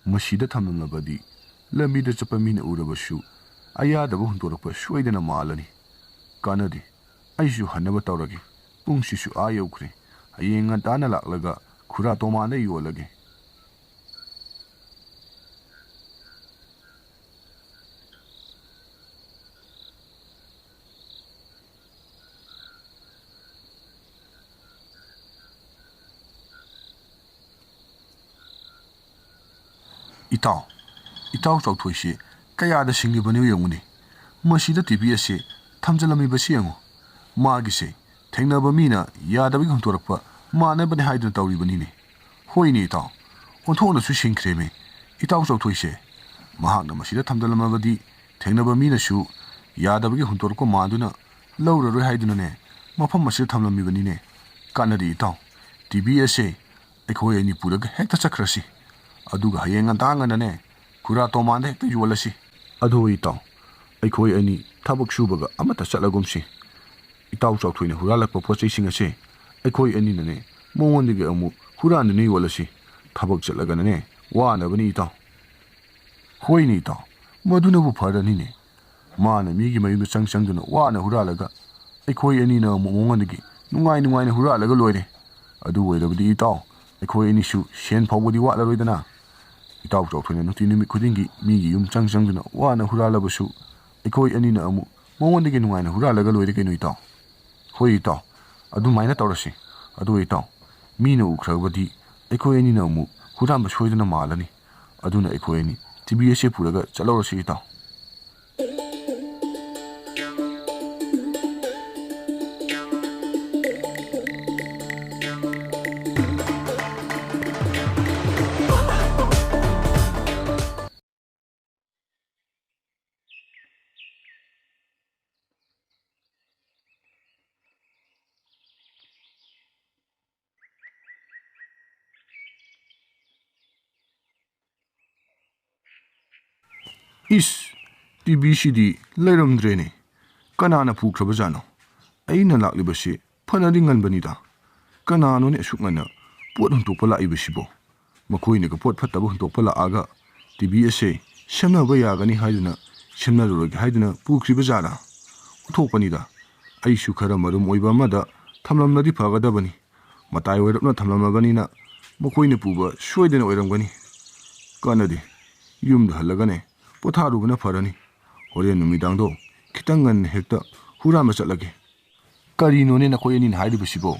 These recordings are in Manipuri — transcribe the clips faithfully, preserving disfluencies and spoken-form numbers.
ꯃꯁꯤꯗ ꯊꯝꯂꯝꯂꯕꯗꯤ ꯂꯝꯕꯤꯗ ꯆꯠꯄ ꯃꯤꯅ ꯎꯔꯕꯁꯨ ꯑꯌꯥꯗꯕ ꯍꯨꯟꯗꯣꯔꯛꯄ ꯁꯣꯏꯗꯅ ꯃꯥꯜꯂꯅꯤ꯫ ꯀꯥꯟꯅꯗꯦ, ꯑꯩꯁꯨ ꯍꯟꯅꯕ ꯇꯧꯔꯒꯦ꯫ ꯄꯨꯡꯁꯤꯁꯨ ꯑꯥ ꯌꯧꯈ꯭ꯔꯦ꯫ ꯍꯌꯦꯡ ꯉꯟꯇꯥꯅ ꯂꯥꯛꯂꯒ ꯈꯨꯔꯥ ꯇꯣꯃꯥꯟꯗ ꯌꯣꯜꯂꯒꯦ꯫ ꯏꯇꯥꯎ, ꯏꯇꯥꯎ ꯆꯥꯎꯊꯣꯏꯁꯤ ꯀꯌꯥꯗ ꯁꯤꯡꯂꯤꯕꯅꯣ ꯌꯦꯡꯉꯨꯅꯦ꯫ ꯃꯁꯤꯗ ꯇꯤ ꯚꯤ ꯑꯁꯦ ꯊꯝꯖꯤꯜꯂꯝꯃꯤꯕꯁꯤ ꯌꯦꯡꯉꯨ꯫ ꯃꯥꯒꯤꯁꯦ ꯊꯦꯡꯅꯕ ꯃꯤꯅ ꯌꯥꯗꯕꯒꯤ ꯍꯨꯟꯗꯣꯔꯛꯄ ꯃꯥꯟꯅꯕꯅꯦ ꯍꯥꯏꯗꯨꯅ ꯇꯧꯔꯤꯕꯅꯤꯅꯦ꯫ ꯍꯣꯏꯅꯦ ꯏꯇꯥꯎ, ꯑꯣꯟꯊꯣꯛꯅꯁꯨ ꯁꯤꯡꯈ꯭ꯔꯦꯃꯦ ꯏꯇꯥꯎ ꯆꯥꯎꯊꯣꯏꯁꯦ꯫ ꯃꯍꯥꯛꯅ ꯃꯁꯤꯗ ꯊꯝꯖꯤꯜꯂꯝꯃꯕꯗꯤ ꯊꯦꯡꯅꯕ ꯃꯤꯅꯁꯨ ꯌꯥꯗꯕꯒꯤ ꯍꯨꯟꯗꯣꯔꯛꯄ ꯃꯥꯟꯗꯨꯅ ꯂꯧꯔꯔꯣꯏ ꯍꯥꯏꯗꯨꯅꯅꯦ ꯃꯐꯝ ꯑꯁꯤꯗ ꯊꯝꯂꯝꯃꯤꯕꯅꯤꯅꯦ꯫ ꯀꯥꯟꯅꯗꯦ ꯏꯇꯥꯎ, ꯇꯤ ꯚꯤ ꯑꯁꯦ ꯑꯩꯈꯣꯏ ꯑꯅꯤ ꯄꯨꯔꯒ ꯍꯦꯛꯇ ꯆꯠꯈ꯭ꯔꯁꯤ꯫ ꯑꯗꯨꯒ ꯍꯌꯦꯡ ꯉꯟꯇꯥ ꯉꯟꯅꯅꯦ ꯈꯨꯔꯥ ꯇꯣꯃꯥꯟꯗ ꯍꯦꯛꯇ ꯌꯣꯜꯂꯁꯤ꯫ ꯑꯗꯣ ꯏꯇꯥꯎ, ꯑꯩꯈꯣꯏ ꯑꯅꯤ ꯊꯕꯛ ꯁꯨꯕꯒ ꯑꯃꯠꯇ ꯆꯠꯂꯒꯨꯝꯁꯤ꯫ ꯏꯇꯥꯎ ꯆꯥꯎꯊꯣꯏꯅ ꯍꯨꯔꯥꯜꯂꯛꯄ ꯄꯣꯠ ꯆꯩꯁꯤꯡ ꯑꯁꯦ ꯑꯩꯈꯣꯏ ꯑꯅꯤꯅꯅꯦ ꯃꯉꯣꯟꯗꯒꯤ ꯑꯃꯨꯛ ꯍꯨꯔꯥꯟꯗꯨꯅ ꯌꯣꯜꯂꯁꯤ꯫ ꯊꯕꯛ ꯆꯠꯂꯒꯅꯅꯦ ꯋꯥꯅꯕꯅꯤ ꯏꯇꯥꯎ꯫ ꯍꯣꯏꯅꯦ ꯏꯇꯥꯎ, ꯃꯗꯨꯅꯕꯨ ꯐꯔꯅꯤꯅꯦ꯫ ꯃꯥꯅ ꯃꯤꯒꯤ ꯃꯌꯨꯝꯗ ꯆꯪ ꯆꯪꯗꯨꯅ ꯋꯥꯅ ꯍꯨꯔꯥꯜꯂꯒ ꯑꯩꯈꯣꯏ ꯑꯅꯤꯅ ꯑꯃꯨꯛ ꯃꯉꯣꯟꯗꯒꯤ ꯅꯨꯡꯉꯥꯏ ꯅꯨꯡꯉꯥꯏꯅ ꯍꯨꯔꯥꯜꯂꯒ ꯂꯣꯏꯔꯦ꯫ ꯑꯗꯨ ꯑꯣꯏꯔꯕꯗꯤ ꯏꯇꯥꯎ, ꯑꯩꯈꯣꯏ ꯑꯅꯤꯁꯨ ꯁꯦꯟ ꯐꯥꯎꯕꯗꯤ ꯋꯥꯠꯂꯔꯣꯏꯗꯅ꯫ ꯏꯇꯥꯎ ꯆꯥꯎꯊꯣꯏꯅ ꯅꯨꯡꯇꯤ ꯅꯨꯃꯤꯠ ꯈꯨꯗꯤꯡꯒꯤ ꯃꯤꯒꯤ ꯌꯨꯝ ꯆꯪ ꯆꯪꯗꯨꯅ ꯋꯥꯅ ꯍꯨꯔꯥꯜꯂꯕꯁꯨ ꯑꯩꯈꯣꯏ ꯑꯅꯤꯅ ꯑꯃꯨꯛ ꯃꯉꯣꯟꯗꯒꯤ ꯅꯨꯡꯉꯥꯏꯅ ꯍꯨꯔꯥꯜꯂꯒ ꯂꯣꯏꯔꯦ ꯀꯩꯅꯣ ꯏꯇꯥꯎ꯫ ꯍꯣꯏ ꯏꯇꯥꯎ, ꯑꯗꯨꯃꯥꯏꯅ ꯇꯧꯔꯁꯤ꯫ ꯑꯗꯨ ꯏꯇꯥꯎ, ꯃꯤꯅ ꯎꯈ꯭ꯔꯕꯗꯤ ꯑꯩꯈꯣꯏ ꯑꯅꯤꯅ ꯑꯃꯨꯛ ꯍꯨꯔꯥꯟꯕ ꯁꯣꯏꯗꯅ ꯃꯥꯜꯂꯅꯤ꯫ ꯑꯗꯨꯅ ꯑꯩꯈꯣꯏ ꯑꯅꯤ ꯇꯤ ꯚꯤ ꯑꯁꯦ ꯄꯨꯔꯒ ꯆꯠꯍꯧꯔꯁꯤ ꯏꯇꯥꯎ꯫ ꯏꯁ, ꯇꯤ ꯚꯤꯁꯤꯗꯤ ꯂꯩꯔꯝꯗ꯭ꯔꯦꯅꯦ꯫ ꯀꯅꯥꯅ ꯄꯨꯈ꯭ꯔꯕꯖꯥꯠꯅꯣ? ꯑꯩꯅ ꯂꯥꯛꯂꯤꯕꯁꯤ ꯐꯅꯗꯤ ꯉꯟꯕꯅꯤꯗ꯫ ꯀꯅꯥꯅꯣꯅꯦ ꯑꯁꯨꯛ ꯉꯟꯅ ꯄꯣꯠ ꯍꯨꯟꯇꯣꯛꯄ ꯂꯥꯛꯏꯕꯁꯤꯕꯣ? ꯃꯈꯣꯏꯅꯒ ꯄꯣꯠ ꯐꯠꯇꯕ ꯍꯨꯟꯗꯣꯛꯄ ꯂꯥꯛꯑꯒ ꯇꯤ ꯚꯤ ꯑꯦꯁꯁꯦ ꯁꯦꯝꯅꯕ ꯌꯥꯒꯅꯤ ꯍꯥꯏꯗꯨꯅ ꯁꯦꯝꯅꯔꯨꯔꯒꯦ ꯍꯥꯏꯗꯨꯅ ꯄꯨꯈ꯭ꯔꯤꯕ ꯖꯥꯠꯂꯥ? ꯑꯣꯟꯊꯣꯛꯄꯅꯤꯗ꯫ ꯑꯩꯁꯨ ꯈꯔ ꯃꯔꯨꯝ ꯑꯣꯏꯕ ꯑꯃꯗ ꯊꯝꯂꯝꯂꯗꯤ ꯐꯒꯗꯕꯅꯤ꯫ ꯃꯇꯥꯏ ꯑꯣꯏꯔꯞꯅ ꯊꯝꯂꯝꯂꯕꯅꯤꯅ ꯃꯈꯣꯏꯅ ꯄꯨꯕ ꯁꯣꯏꯗꯅ ꯑꯣꯏꯔꯝꯒꯅꯤ꯫ ꯀꯥꯟꯅꯗꯦ, ꯌꯨꯝꯗ ꯍꯜꯂꯒꯅꯦ ꯄꯣꯊꯥꯔꯨꯕꯅ ꯐꯔꯅꯤ꯫ ꯍꯣꯔꯦꯟ ꯅꯨꯃꯤꯗꯥꯡꯗꯣ ꯈꯤꯇꯪ ꯉꯟꯅ ꯍꯦꯛꯇ ꯍꯨꯔꯥꯟꯕ ꯆꯠꯂꯒꯦ꯫ ꯀꯔꯤꯅꯣꯅꯦ ꯅꯈꯣꯏ ꯑꯅꯤꯅ ꯍꯥꯏꯔꯤꯕꯁꯤꯕꯣ?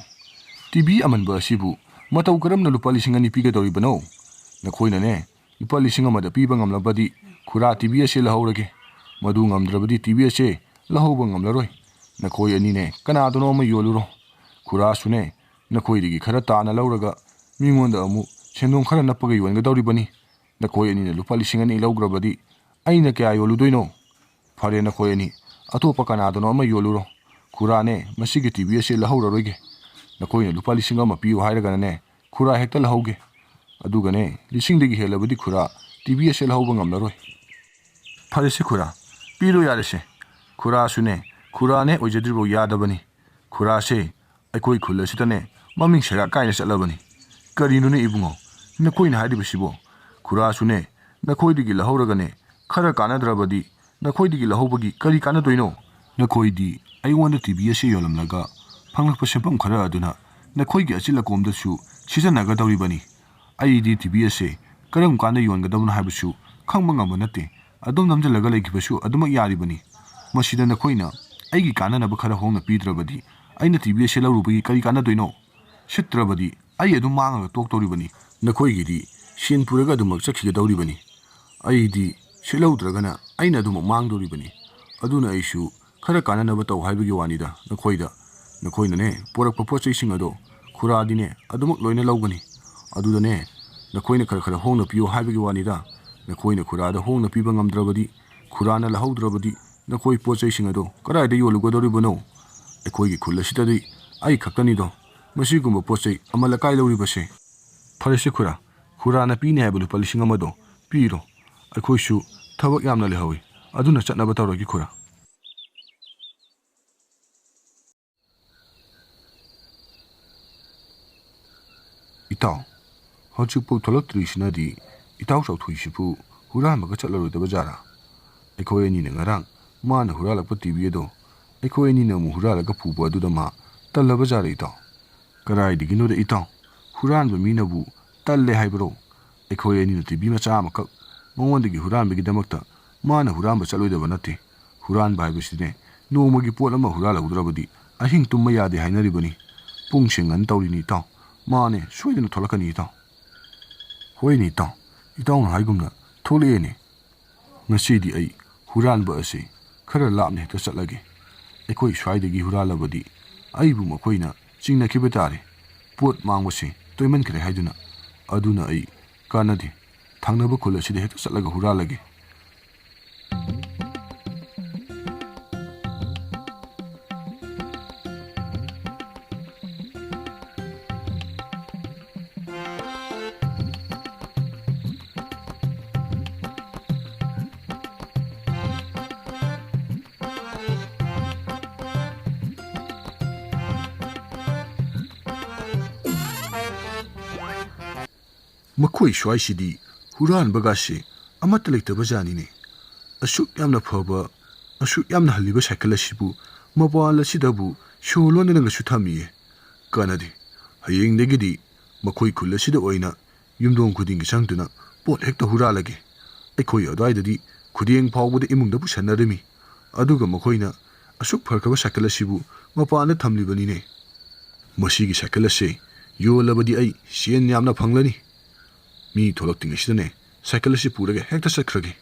ꯇꯤ ꯚꯤ ꯑꯃꯟꯕ ꯑꯁꯤꯕꯨ ꯃꯇꯧ ꯀꯔꯝꯅ ꯂꯨꯄꯥ ꯂꯤꯁꯤꯡ ꯑꯅꯤ ꯄꯤꯒꯗꯧꯔꯤꯕꯅꯣ? ꯅꯈꯣꯏꯅꯅꯦ ꯂꯨꯄꯥ ꯂꯤꯁꯤꯡ ꯑꯃꯗ ꯄꯤꯕ ꯉꯝꯂꯕꯗꯤ ꯈꯨꯔꯥ ꯇꯤ ꯚꯤ ꯑꯁꯦ ꯂꯧꯍꯧꯔꯒꯦ꯫ ꯃꯗꯨ ꯉꯝꯗ꯭ꯔꯕꯗꯤ ꯇꯤ ꯚꯤ ꯑꯁꯦ ꯂꯧꯍꯧꯕ ꯉꯝꯂꯔꯣꯏ꯫ ꯅꯈꯣꯏ ꯑꯅꯤꯅꯦ ꯀꯅꯥꯗꯅꯣ ꯑꯃ ꯌꯣꯜꯂꯨꯔꯣ꯫ ꯈꯨꯔꯥꯁꯨꯅꯦ ꯅꯈꯣꯏꯗꯒꯤ ꯈꯔ ꯇꯥꯅ ꯂꯧꯔꯒ ꯃꯤꯉꯣꯟꯗ ꯑꯃꯨꯛ ꯁꯦꯟꯗꯣꯡ ꯈꯔ ꯅꯞꯄꯒ ꯌꯣꯟꯒꯗꯧꯔꯤꯕꯅꯤ꯫ ꯅꯈꯣꯏ ꯑꯅꯤꯅ ꯂꯨꯄꯥ ꯂꯤꯁꯤꯡ ꯑꯅꯤ ꯂꯧꯈ꯭ꯔꯕꯗꯤ ꯑꯩꯅ ꯀꯌꯥ ꯌꯣꯜꯂꯨꯗꯣꯏꯅꯣ? ꯐꯔꯦ, ꯅꯈꯣꯏ ꯑꯅꯤ ꯑꯇꯣꯞꯄ ꯀꯅꯥꯗꯅꯣ ꯑꯃ ꯌꯣꯜꯂꯨꯔꯣ꯫ ꯈꯨꯔꯥꯅꯦ ꯃꯁꯤꯒꯤ ꯇꯤ ꯚꯤ ꯑꯁꯦ ꯂꯧꯍꯧꯔꯔꯣꯏꯒꯦ꯫ ꯅꯈꯣꯏꯅ ꯂꯨꯄꯥ ꯂꯤꯁꯤꯡ ꯑꯃ ꯄꯤꯌꯨ ꯍꯥꯏꯔꯒꯅꯅꯦ ꯈꯨꯔꯥ ꯍꯦꯛꯇ ꯂꯧꯍꯧꯒꯦ꯫ ꯑꯗꯨꯒꯅꯦ ꯂꯤꯁꯤꯡꯗꯒꯤ ꯍꯦꯜꯂꯕꯗꯤ ꯈꯨꯔꯥ ꯇꯤ ꯚꯤ ꯑꯁꯦ ꯂꯧꯍꯧꯕ ꯉꯝꯂꯔꯣꯏ꯫ ꯐꯔꯦꯁꯦ ꯈꯨꯔꯥ, ꯄꯤꯔꯣ ꯌꯥꯔꯦꯁꯦ꯫ ꯈꯨꯔꯥꯁꯨꯅꯦ ꯈꯨꯔꯥꯅꯦ ꯑꯣꯏꯖꯗ꯭ꯔꯤꯐꯥꯎ ꯌꯥꯗꯕꯅꯤ꯫ ꯈꯨꯔꯥꯁꯦ ꯑꯩꯈꯣꯏ ꯈꯨꯜ ꯑꯁꯤꯗꯅꯦ ꯃꯃꯤꯡ ꯁꯩꯔꯥꯛ ꯀꯥꯏꯅ ꯆꯠꯂꯕꯅꯤ꯫ ꯀꯔꯤꯅꯣꯅꯦ ꯏꯕꯨꯡꯉꯣ, ꯅꯈꯣꯏꯅ ꯍꯥꯏꯔꯤꯕꯁꯤꯕꯣ? ꯈꯨꯔꯥꯁꯨꯅꯦ ꯅꯈꯣꯏꯗꯒꯤ ꯂꯧꯍꯧꯔꯒꯅꯦ ꯈꯔ ꯀꯥꯟꯅꯗ꯭ꯔꯕꯗꯤ ꯅꯈꯣꯏꯗꯒꯤ ꯂꯧꯍꯧꯕꯒꯤ ꯀꯔꯤ ꯀꯥꯟꯅꯗꯣꯏꯅꯣ? ꯅꯈꯣꯏꯗꯤ ꯑꯩꯉꯣꯟꯗ ꯇꯤ ꯚꯤ ꯑꯁꯤ ꯌꯣꯜꯂꯝꯂꯒ ꯐꯪꯂꯛꯄ ꯁꯦꯟꯐꯝ ꯈꯔ ꯑꯗꯨꯅ ꯅꯈꯣꯏꯒꯤ ꯑꯆꯤꯜ ꯑꯀꯣꯝꯗꯁꯨ ꯁꯤꯖꯤꯟꯅꯒꯗꯧꯔꯤꯕꯅꯤ꯫ ꯑꯩꯗꯤ ꯇꯤ ꯚꯤ ꯑꯁꯦ ꯀꯔꯝ ꯀꯥꯟꯗ ꯌꯣꯟꯒꯗꯕꯅꯣ ꯍꯥꯏꯕꯁꯨ ꯈꯪꯕ ꯉꯝꯕ ꯅꯠꯇꯦ꯫ ꯑꯗꯨꯝ ꯅꯝꯁꯤꯜꯂꯒ ꯂꯩꯈꯤꯕꯁꯨ ꯑꯗꯨꯃꯛ ꯌꯥꯔꯤꯕꯅꯤ꯫ ꯃꯁꯤꯗ ꯅꯈꯣꯏꯅ ꯑꯩꯒꯤ ꯀꯥꯟꯅꯅꯕ ꯈꯔ ꯍꯣꯡꯅ ꯄꯤꯗ꯭ꯔꯕꯗꯤ ꯑꯩꯅ ꯇꯤ ꯚꯤ ꯑꯁꯦ ꯂꯧꯔꯨꯕꯒꯤ ꯀꯔꯤ ꯀꯥꯟꯅꯗꯣꯏꯅꯣ? ꯁꯤꯠꯇ꯭ꯔꯕꯗꯤ ꯑꯩ ꯑꯗꯨꯝ ꯃꯥꯡꯉꯒ ꯇꯣꯛꯇꯧꯔꯤꯕꯅꯤ꯫ ꯅꯈꯣꯏꯒꯤꯗꯤ ꯁꯦꯟ ꯄꯨꯔꯒ ꯑꯗꯨꯃꯛ ꯆꯠꯈꯤꯒꯗꯧꯔꯤꯕꯅꯤ꯫ ꯑꯩꯗꯤ ꯁꯤꯠꯍꯧꯗ꯭ꯔꯒꯅ ꯑꯩꯅ ꯑꯗꯨꯃꯛ ꯃꯥꯡꯗꯧꯔꯤꯕꯅꯤ꯫ ꯑꯗꯨꯅ ꯑꯩꯁꯨ ꯈꯔ ꯀꯥꯟꯅꯅꯕ ꯇꯧ ꯍꯥꯏꯕꯒꯤ ꯋꯥꯅꯤꯗ ꯅꯈꯣꯏꯗ꯫ ꯅꯈꯣꯏꯅꯅꯦ ꯄꯣꯔꯛꯄ ꯄꯣꯠ ꯆꯩꯁꯤꯡ ꯑꯗꯣ ꯈꯨꯔꯥꯗꯤꯅꯦ ꯑꯗꯨꯃꯛ ꯂꯣꯏꯅ ꯂꯧꯒꯅꯤ꯫ ꯑꯗꯨꯗꯅꯦ ꯅꯈꯣꯏꯅ ꯈꯔ ꯈꯔ ꯍꯣꯡꯅ ꯄꯤꯌꯨ ꯍꯥꯏꯕꯒꯤ ꯋꯥꯅꯤꯗ꯫ ꯅꯈꯣꯏꯅ ꯈꯨꯔꯥꯗ ꯍꯣꯡꯅ ꯄꯤꯕ ꯉꯝꯗ꯭ꯔꯕꯗꯤ, ꯈꯨꯔꯥꯅ ꯂꯧꯍꯧꯗ꯭ꯔꯕꯗꯤ ꯅꯈꯣꯏ ꯄꯣꯠ ꯆꯩꯁꯤꯡ ꯑꯗꯣ ꯀꯗꯥꯏꯗ ꯌꯣꯜꯂꯨꯒꯗꯧꯔꯤꯕꯅꯣ? ꯑꯩꯈꯣꯏꯒꯤ ꯈꯨꯜ ꯑꯁꯤꯗꯗꯤ ꯑꯩ ꯈꯛꯇꯅꯤꯗꯣ ꯃꯁꯤꯒꯨꯝꯕ ꯄꯣꯠ ꯆꯩ ꯑꯃꯜ ꯑꯀꯥꯏ ꯂꯧꯔꯤꯕꯁꯦ꯫ ꯐꯔꯦꯁꯦ ꯈꯨꯔꯥ, ꯈꯨꯔꯥꯅ ꯄꯤꯅꯤ ꯍꯥꯏꯕ ꯂꯨꯄꯥ ꯂꯤꯁꯤꯡ ꯑꯃꯗꯣ ꯄꯤꯔꯣ꯫ ꯑꯩꯈꯣꯏꯁꯨ ꯊꯕꯛ ꯌꯥꯝꯅ ꯂꯩꯍꯧꯏ, ꯑꯗꯨꯅ ꯆꯠꯅꯕ ꯇꯧꯔꯒꯦ ꯈꯨꯔꯥ꯫ ꯏꯇꯥꯎ, ꯍꯧꯖꯤꯛꯐꯥꯎ ꯊꯣꯛꯂꯛꯇ꯭ꯔꯤꯁꯤꯅꯗꯤ ꯏꯇꯥꯎ ꯆꯥꯎꯊꯣꯏꯁꯤꯕꯨ ꯍꯨꯔꯥꯟꯕꯒ ꯆꯠꯂꯔꯣꯏꯗꯕ ꯖꯥꯔꯥ? ꯑꯩꯈꯣꯏ ꯑꯅꯤꯅ ꯉꯔꯥꯡ ꯃꯥꯅ ꯍꯨꯔꯥꯜꯂꯛꯄ ꯇꯤꯚꯤ ꯑꯗꯣ ꯑꯩꯈꯣꯏ ꯑꯅꯤꯅ ꯑꯃꯨꯛ ꯍꯨꯔꯥꯜꯂꯒ ꯄꯨꯕ ꯑꯗꯨꯗ ꯃꯥ ꯇꯜꯂꯕ ꯖꯥꯔꯥ ꯏꯇꯥꯎ? ꯀꯗꯥꯏꯗꯒꯤꯅꯣꯗ ꯏꯇꯥꯎ, ꯍꯨꯔꯥꯟꯕ ꯃꯤꯅꯕꯨ ꯇꯜꯂꯦ ꯍꯥꯏꯕ꯭ꯔꯣ? ꯑꯩꯈꯣꯏ ꯑꯅꯤꯅ ꯇꯤꯚꯤ ꯃꯆꯥ ꯑꯃꯈꯛ ꯃꯉꯣꯟꯗꯒꯤ ꯍꯨꯔꯥꯟꯕꯒꯤꯗꯃꯛꯇ ꯃꯥꯅ ꯍꯨꯔꯥꯟꯕ ꯆꯠꯂꯣꯏꯗꯕ ꯅꯠꯇꯦ꯫ ꯍꯨꯔꯥꯟꯕ ꯍꯥꯏꯕꯁꯤꯅꯦ, ꯅꯣꯡꯃꯒꯤ ꯄꯣꯠ ꯑꯃ ꯍꯨꯔꯥꯜꯍꯧꯗ꯭ꯔꯕꯗꯤ ꯑꯍꯤꯡ ꯇꯨꯝꯕ ꯌꯥꯗꯦ ꯍꯥꯏꯅꯔꯤꯕꯅꯤ꯫ ꯄꯨꯡꯁꯦ ꯉꯟ ꯇꯧꯔꯤꯅꯤ ꯏꯇꯥꯎ꯫ ꯃꯥꯅꯦ, ꯁꯣꯏꯗꯅ ꯊꯣꯛꯂꯛꯀꯅꯤ ꯏꯇꯥꯎ꯫ ꯍꯣꯏꯅꯦ ꯏꯇꯥꯎ, ꯏꯇꯥꯎꯅ ꯍꯥꯏꯒꯨꯝꯅ ꯊꯣꯛꯂꯛꯑꯦꯅꯦ꯫ ꯉꯁꯤꯗꯤ ꯑꯩ ꯍꯨꯔꯥꯟꯕ ꯑꯁꯤ ꯈꯔ ꯂꯥꯞꯅ ꯍꯦꯛꯇ ꯆꯠꯂꯒꯦ꯫ ꯑꯩꯈꯣꯏ ꯁ꯭ꯋꯥꯏꯗꯒꯤ ꯍꯨꯔꯥꯜꯂꯕꯗꯤ ꯑꯩꯕꯨ ꯃꯈꯣꯏꯅ ꯆꯤꯡꯅꯈꯤꯕ ꯇꯥꯔꯦ꯫ ꯄꯣꯠ ꯃꯥꯡꯕꯁꯤ ꯇꯣꯏꯃꯟꯈ꯭ꯔꯦ ꯍꯥꯏꯗꯨꯅ꯫ ꯑꯗꯨꯅ ꯑꯩ ꯀꯥꯟꯅꯗꯦ, ꯊꯪꯅꯕ ꯈꯨꯜ ꯑꯁꯤꯗ ꯍꯦꯛꯇ ꯆꯠꯂꯒ ꯍꯨꯔꯥꯜꯂꯒꯦ꯫ ꯃꯈꯣꯏ ꯁ꯭ꯋꯥꯏꯁꯤꯗꯤ ꯍꯨꯔꯥꯟꯕꯒꯥꯁꯦ ꯑꯃꯠꯇ ꯂꯩꯇꯕ ꯖꯥꯠꯅꯤꯅꯦ꯫ ꯑꯁꯨꯛ ꯌꯥꯝꯅ ꯐꯕ, ꯑꯁꯨꯛ ꯌꯥꯝꯅ ꯍꯜꯂꯤꯕ ꯁꯥꯏꯀꯜ ꯑꯁꯤꯕꯨ ꯃꯄꯥꯟ ꯑꯁꯤꯗꯕꯨ ꯁꯣ ꯂꯣꯟꯗꯅꯒꯁꯨ ꯊꯝꯃꯤꯌꯦ꯫ ꯀꯥꯟꯅꯗꯦ, ꯍꯌꯦꯡꯗꯒꯤꯗꯤ ꯃꯈꯣꯏ ꯈꯨꯜ ꯑꯁꯤꯗ ꯑꯣꯏꯅ ꯌꯨꯝꯊꯣꯡ ꯈꯨꯗꯤꯡꯒꯤ ꯆꯪꯗꯨꯅ ꯄꯣꯠ ꯍꯦꯛꯇ ꯍꯨꯔꯥꯜꯂꯒꯦ꯫ ꯑꯩꯈꯣꯏ ꯑꯗꯨꯋꯥꯏꯗꯗꯤ ꯈꯨꯗꯦꯡ ꯐꯥꯎꯕꯗ ꯏꯃꯨꯡꯗ ꯄꯨꯁꯟꯅꯔꯝꯃꯤ꯫ ꯑꯗꯨꯒ ꯃꯈꯣꯏꯅ ꯑꯁꯨꯛ ꯐꯈ꯭ꯔꯕ ꯁꯥꯏꯀꯜ ꯑꯁꯤꯕꯨ ꯃꯄꯥꯟꯗ ꯊꯝꯂꯤꯕꯅꯤꯅꯦ꯫ ꯃꯁꯤꯒꯤ ꯁꯥꯏꯀꯜ ꯑꯁꯤ ꯌꯣꯜꯂꯕꯗꯤ ꯑꯩ ꯁꯦꯟ ꯌꯥꯝꯅ ꯐꯪꯂꯅꯤ꯫ ꯃꯤ ꯊꯣꯛꯂꯛꯇ꯭ꯔꯤꯉꯩꯁꯤꯗꯅꯦ ꯁꯥꯏꯀꯜ ꯑꯁꯤ ꯄꯨꯔꯒ ꯍꯦꯛꯇ ꯆꯠꯈ꯭ꯔꯒꯦ꯫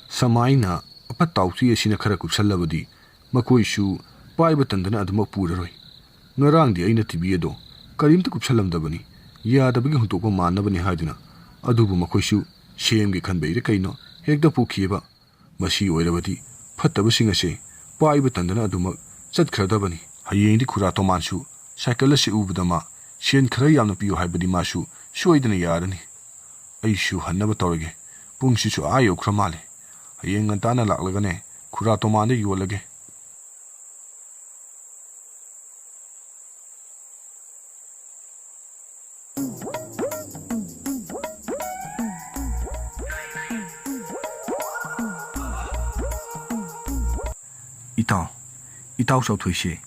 ꯁꯃꯥꯏꯅ ꯑꯐꯠꯇ ꯍꯥꯎꯊꯤ ꯑꯁꯤꯅ ꯈꯔ ꯀꯨꯞꯁꯜꯂꯕꯗꯤ ꯃꯈꯣꯏꯁꯨ ꯄꯥꯏꯕ ꯇꯟꯗꯅ ꯑꯗꯨꯃꯛ ꯄꯨꯔꯔꯣꯏ꯫ ꯉꯔꯥꯡꯗꯤ ꯑꯩꯅ ꯇꯤꯚꯤ ꯑꯗꯣ ꯀꯔꯤꯝꯇ ꯀꯨꯞꯁꯜꯂꯝꯗꯕꯅꯤ, ꯌꯥꯗꯕꯒꯤ ꯍꯨꯟꯗꯣꯛꯄ ꯃꯥꯟꯅꯕꯅꯤ ꯍꯥꯏꯗꯨꯅ, ꯑꯗꯨꯕꯨ ꯃꯈꯣꯏꯁꯨ ꯁꯦꯝꯒꯦ ꯈꯟꯕꯩꯔ ꯀꯩꯅꯣ ꯍꯦꯛꯇ ꯄꯨꯈꯤꯑꯕ꯫ ꯃꯁꯤ ꯑꯣꯏꯔꯕꯗꯤ ꯐꯠꯇꯕꯁꯤꯡ ꯑꯁꯦ ꯄꯥꯏꯕ ꯇꯟꯗꯅ ꯑꯗꯨꯃꯛ ꯆꯠꯈ꯭ꯔꯗꯕꯅꯤ꯫ ꯍꯌꯦꯡꯗꯤ ꯈꯨꯔꯥ ꯇꯣꯃꯥꯟꯁꯨ ꯁꯥꯏꯀꯜ ꯑꯁꯤ ꯎꯕꯗ ꯃꯥ ꯁꯦꯟ ꯈꯔ ꯌꯥꯝꯅ ꯄꯤꯌꯨ ꯍꯥꯏꯕꯗꯤ ꯃꯥꯁꯨ ꯁꯣꯏꯗꯅ ꯌꯥꯔꯅꯤ꯫ ꯑꯩꯁꯨ ꯍꯟꯅꯕ ꯇꯧꯔꯒꯦ꯫ ꯄꯨꯡꯁꯤꯁꯨ ꯑꯥ ꯌꯧꯈ꯭ꯔ ꯃꯥꯜꯂꯦ꯫ ꯍꯌꯦꯡ ꯉꯟꯇꯥꯅ ꯂꯥꯛꯂꯒꯅꯦ ꯈꯨꯔꯥ ꯇꯣꯃꯥꯟꯗ ꯌꯣꯜꯂꯒꯦ꯫ ꯏꯇꯥꯎ, ꯏꯇꯥꯎ ꯆꯥꯎꯊꯣꯏꯁꯦ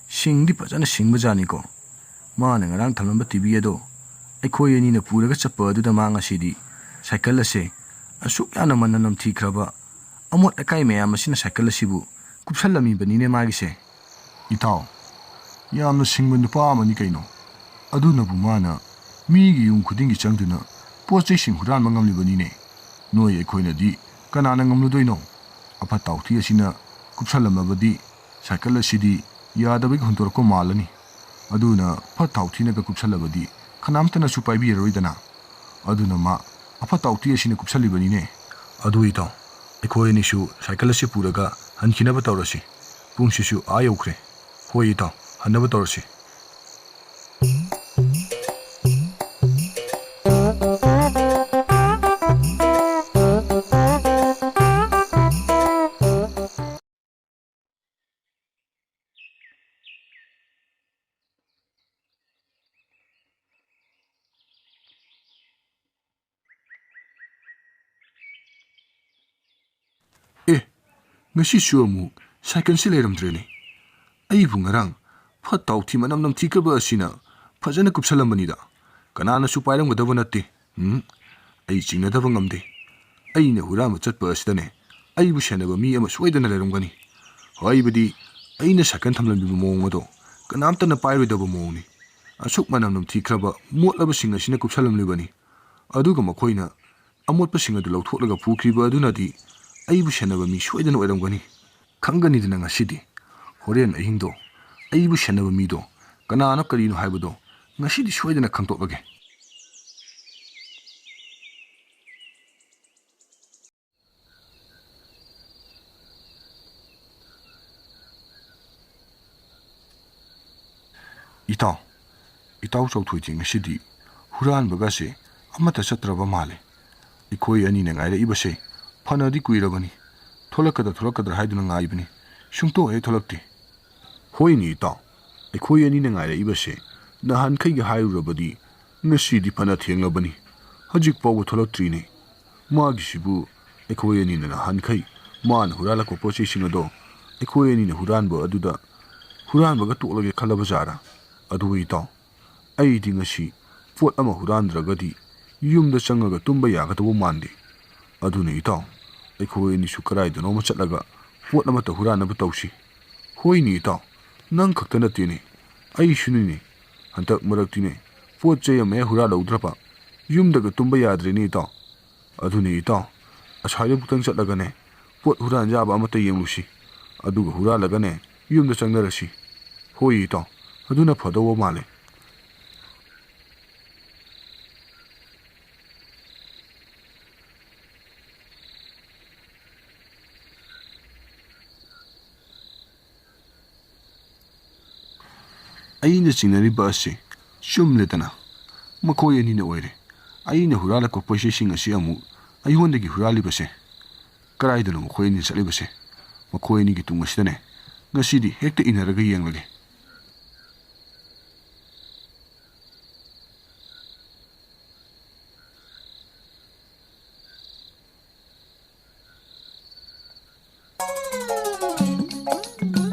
ꯁꯤꯡꯗꯤ ꯐꯖꯅ ꯁꯤꯡꯕꯖꯥꯠꯅꯤꯀꯣ꯫ ꯃꯥꯅ ꯉꯔꯥꯡ ꯊꯝꯂꯝꯕ ꯇꯤꯚꯤ ꯑꯗꯣ ꯑꯩꯈꯣꯏ ꯑꯅꯤꯅ ꯄꯨꯔꯒ ꯆꯠꯄ ꯑꯗꯨꯗ ꯃꯥ ꯉꯁꯤꯗꯤ ꯁꯥꯏꯀꯜ ꯑꯁꯦ ꯑꯁꯨꯛ ꯌꯥꯝꯅ ꯃꯅꯝ ꯅꯝꯊꯤꯈ꯭ꯔꯕ ꯑꯃꯣꯠ ꯑꯀꯥꯏ ꯃꯌꯥꯝ ꯑꯁꯤꯅ ꯁꯥꯏꯀꯜ ꯑꯁꯤꯕꯨ ꯀꯨꯞꯁꯜꯂꯝꯃꯤꯕꯅꯤꯅꯦ ꯃꯥꯒꯤꯁꯦ꯫ ꯏꯇꯥꯎ, ꯌꯥꯝꯅ ꯁꯤꯡꯕ ꯅꯨꯄꯥ ꯑꯃꯅꯤ ꯀꯩꯅꯣ꯫ ꯑꯗꯨꯅꯕꯨ ꯃꯥꯅ ꯃꯤꯒꯤ ꯌꯨꯝ ꯈꯨꯗꯤꯡꯒꯤ ꯆꯪꯗꯨꯅ ꯄꯣꯠ ꯆꯩꯁꯤꯡ ꯍꯨꯔꯥꯟꯕ ꯉꯝꯂꯤꯕꯅꯤꯅꯦ꯫ ꯅꯣꯏ ꯑꯩꯈꯣꯏꯅꯗꯤ ꯀꯅꯥꯅ ꯉꯝꯂꯨꯗꯣꯏꯅꯣ? ꯑꯐꯠꯇ ꯍꯥꯎꯊꯤ ꯑꯁꯤꯅ ꯀꯨꯞꯁꯜꯂꯝꯂꯕꯗꯤ ꯁꯥꯏꯀꯜ ꯑꯁꯤꯗꯤ ꯌꯥꯗꯕꯒꯤ ꯍꯨꯟꯗꯣꯔꯛꯄ ꯃꯥꯜꯂꯅꯤ꯫ ꯑꯗꯨꯅ ꯐꯠꯇ ꯍꯥꯎꯊꯤꯅꯒ ꯀꯨꯞꯁꯜꯂꯕꯗꯤ ꯀꯅꯥꯝꯇꯅꯁꯨ ꯄꯥꯏꯕꯤꯔꯔꯣꯏꯗꯅ꯫ ꯑꯗꯨꯅ ꯃꯥ ꯑꯐꯠꯇ ꯍꯥꯎꯊꯤ ꯑꯁꯤꯅ ꯀꯨꯞꯁꯜꯂꯤꯕꯅꯤꯅꯦ꯫ ꯑꯗꯨ ꯏꯇꯥꯎ, ꯑꯩꯈꯣꯏ ꯑꯅꯤꯁꯨ ꯁꯥꯏꯀꯜ ꯑꯁꯤ ꯄꯨꯔꯒ ꯍꯟꯈꯤꯅꯕ ꯇꯧꯔꯁꯤ꯫ ꯄꯨꯡꯁꯤꯁꯨ ꯑꯥ ꯌꯧꯈ꯭ꯔꯦ꯫ ꯍꯣꯏ ꯏꯇꯥꯎ, ꯍꯟꯅꯕ ꯇꯧꯔꯁꯤ꯫ ꯑꯦ, ꯉꯁꯤꯁꯨ ꯑꯃꯨꯛ ꯁꯥꯏꯀꯜꯁꯤ ꯂꯩꯔꯝꯗ꯭ꯔꯦꯅꯦ꯫ ꯑꯩꯕꯨ ꯉꯔꯥꯡ ꯐꯠꯇ ꯍꯥꯎꯊꯤ ꯃꯅꯝ ꯅꯝꯊꯤꯈ꯭ꯔꯕ ꯑꯁꯤꯅ ꯐꯖꯅ ꯀꯨꯞꯁꯜꯂꯝꯕꯅꯤꯗ꯫ ꯀꯅꯥꯅꯁꯨ ꯄꯥꯏꯔꯝꯒꯗꯕ ꯅꯠꯇꯦ꯫ ꯎꯝ, ꯑꯩ ꯆꯤꯡꯅꯗꯕ ꯉꯝꯗꯦ꯫ ꯑꯩꯅ ꯍꯨꯔꯥꯟꯕ ꯆꯠꯄ ꯑꯁꯤꯗꯅꯦ, ꯑꯩꯕꯨ ꯁꯦꯟꯅꯕ ꯃꯤ ꯑꯃ ꯁꯣꯏꯗꯅ ꯂꯩꯔꯝꯒꯅꯤ꯫ ꯍꯥꯏꯕꯗꯤ, ꯑꯩꯅ ꯁꯥꯏꯀꯜ ꯊꯝꯂꯝꯂꯤꯕ ꯃꯑꯣꯡ ꯑꯗꯣ ꯀꯅꯥꯝꯇꯅ ꯄꯥꯏꯔꯣꯏꯗꯕ ꯃꯑꯣꯡꯅꯤ꯫ ꯑꯁꯨꯛ ꯃꯅꯝ ꯅꯝꯊꯤꯈ꯭ꯔꯕ ꯃꯣꯠꯂꯕꯁꯤꯡ ꯑꯁꯤꯅ ꯀꯨꯞꯁꯜꯂꯝꯂꯤꯕꯅꯤ꯫ ꯑꯗꯨꯒ ꯃꯈꯣꯏꯅ ꯑꯃꯣꯠꯄꯁꯤꯡ ꯑꯗꯨ ꯂꯧꯊꯣꯛꯂꯒ ꯄꯨꯈ꯭ꯔꯤꯕ ꯑꯗꯨꯅꯗꯤ ꯑꯩꯕꯨ ꯁꯦꯟꯅꯕ ꯃꯤ ꯁꯣꯏꯗꯅ ꯑꯣꯏꯔꯝꯒꯅꯤ꯫ ꯈꯪꯒꯅꯤꯗꯅ ꯉꯁꯤꯗꯤ꯫ ꯍꯣꯔꯦꯟ ꯑꯍꯤꯡꯗꯣ ꯑꯩꯕꯨ ꯁꯦꯟꯅꯕ ꯃꯤꯗꯣ ꯀꯅꯥꯅꯣ ꯀꯔꯤꯅꯣ ꯍꯥꯏꯕꯗꯣ ꯉꯁꯤꯗꯤ ꯁꯣꯏꯗꯅ ꯈꯪꯗꯣꯛꯂꯒꯦ꯫ ꯏꯇꯥꯎ, ꯏꯇꯥꯎ ꯆꯥꯎꯊꯣꯏꯗꯤ ꯉꯁꯤꯗꯤ ꯍꯨꯔꯥꯟꯕꯒꯁꯦ ꯑꯃꯠꯇ ꯆꯠꯇ꯭ꯔꯕ ꯃꯥꯜꯂꯦ꯫ ꯑꯩꯈꯣꯏ ꯑꯅꯤꯅ ꯉꯥꯏꯔꯛꯏꯕꯁꯦ ꯐꯅꯗꯤ ꯀꯨꯏꯔꯕꯅꯤ꯫ ꯊꯣꯛꯂꯛꯀꯗ꯭ꯔꯥ ꯊꯣꯛꯂꯛꯀꯗ꯭ꯔꯥ ꯍꯥꯏꯗꯨꯅ ꯉꯥꯏꯕꯅꯤ꯫ ꯁꯨꯡꯊꯣꯛ ꯍꯦꯛ ꯊꯣꯛꯂꯛꯇꯦ꯫ ꯍꯣꯏꯅꯦ ꯏꯇꯥꯎ, ꯑꯩꯈꯣꯏ ꯑꯅꯤꯅ ꯉꯥꯏꯔꯛꯏꯕꯁꯦ ꯅꯍꯥꯟꯈꯩꯒ ꯍꯥꯏꯔꯨꯔꯕꯗꯤ ꯉꯁꯤꯗꯤ ꯐꯅ ꯊꯦꯡꯂꯕꯅꯤ꯫ ꯍꯧꯖꯤꯛ ꯐꯥꯎꯕ ꯊꯣꯛꯂꯛꯇ꯭ꯔꯤꯅꯦ꯫ ꯃꯥꯒꯤꯁꯤꯕꯨ ꯑꯩꯈꯣꯏ ꯑꯅꯤꯅ ꯅꯍꯥꯟꯈꯩ ꯃꯥꯅ ꯍꯨꯔꯥꯜꯂꯛꯄ ꯄꯣꯠ ꯆꯩꯁꯤꯡ ꯑꯗꯣ ꯑꯩꯈꯣꯏ ꯑꯅꯤꯅ ꯍꯨꯔꯥꯟꯕ ꯑꯗꯨꯗ ꯍꯨꯔꯥꯟꯕꯒ ꯇꯣꯛꯂꯒꯦ ꯈꯜꯂꯕ ꯖꯥꯠꯔꯥ? ꯑꯗꯨ ꯏꯇꯥꯎ, ꯑꯩꯗꯤ ꯉꯁꯤ ꯄꯣꯠ ꯑꯃ ꯍꯨꯔꯥꯟꯗ꯭ꯔꯒꯗꯤ ꯌꯨꯝꯗ ꯆꯪꯉꯒ ꯇꯨꯝꯕ ꯌꯥꯒꯗꯧꯕ ꯃꯥꯟꯗꯦ꯫ ꯑꯗꯨꯅ ꯏꯇꯥꯎ, ꯑꯩꯈꯣꯏ ꯑꯅꯤꯁꯨ ꯀꯗꯥꯏꯗꯅꯣꯃ ꯆꯠꯂꯒ ꯄꯣꯠ ꯑꯃꯠꯇ ꯍꯨꯔꯥꯟꯅꯕ ꯇꯧꯁꯤ꯫ ꯍꯣꯏꯅꯦ ꯏꯇꯥꯎ, ꯅꯪ ꯈꯛꯇ ꯅꯠꯇꯦꯅꯦ, ꯑꯩꯁꯨꯅꯤꯅꯦ꯫ ꯍꯟꯗꯛ ꯃꯔꯛꯇꯤꯅꯦ, ꯄꯣꯠ ꯆꯩ ꯑꯃ ꯍꯦꯛ ꯍꯨꯔꯥꯜꯍꯧꯗ꯭ꯔꯕ ꯌꯨꯝꯗꯒ ꯇꯨꯝꯕ ꯌꯥꯗ꯭ꯔꯦꯅꯦ ꯏꯇꯥꯎ꯫ ꯑꯗꯨꯅꯦ ꯏꯇꯥꯎ, ꯑꯁ꯭ꯋꯥꯏꯗꯕꯨꯛꯇꯪ ꯆꯠꯂꯒꯅꯦ, ꯄꯣꯠ ꯍꯨꯔꯥꯟ ꯌꯥꯕ ꯑꯃꯠꯇ ꯌꯦꯡꯂꯨꯁꯤ꯫ ꯑꯗꯨꯒ ꯍꯨꯔꯥꯜꯂꯒꯅꯦ, ꯌꯨꯝꯗ ꯆꯪꯅꯔꯁꯤ꯫ ꯍꯣꯏ ꯏꯇꯥꯎ, ꯑꯗꯨꯅ ꯐꯗꯧꯕ ꯃꯥꯜꯂꯦ꯫ ꯑꯩꯅ ꯆꯤꯡꯅꯔꯤꯕ ꯑꯁꯤ ꯆꯨꯝꯂꯦꯗꯅ꯫ ꯃꯈꯣꯏ ꯑꯅꯤꯅ ꯑꯣꯏꯔꯦ꯫ ꯑꯩꯅ ꯍꯨꯔꯥꯜꯂꯛꯄ ꯄꯣꯠꯆꯩꯁꯤꯡ ꯑꯁꯤ ꯑꯃꯨꯛ ꯑꯩꯉꯣꯟꯗꯒꯤ ꯍꯨꯔꯥꯜꯂꯤꯕꯁꯦ꯫ ꯀꯗꯥꯏꯗꯅꯣ ꯃꯈꯣꯏ ꯑꯅꯤ ꯆꯠꯂꯤꯕꯁꯦ? ꯃꯈꯣꯏ ꯑꯅꯤꯒꯤ ꯇꯨꯡ ꯑꯁꯤꯗꯅꯦ ꯉꯁꯤꯗꯤ ꯍꯦꯛꯇ ꯏꯟꯅꯔꯒ ꯌꯦꯡꯂꯒꯦ꯫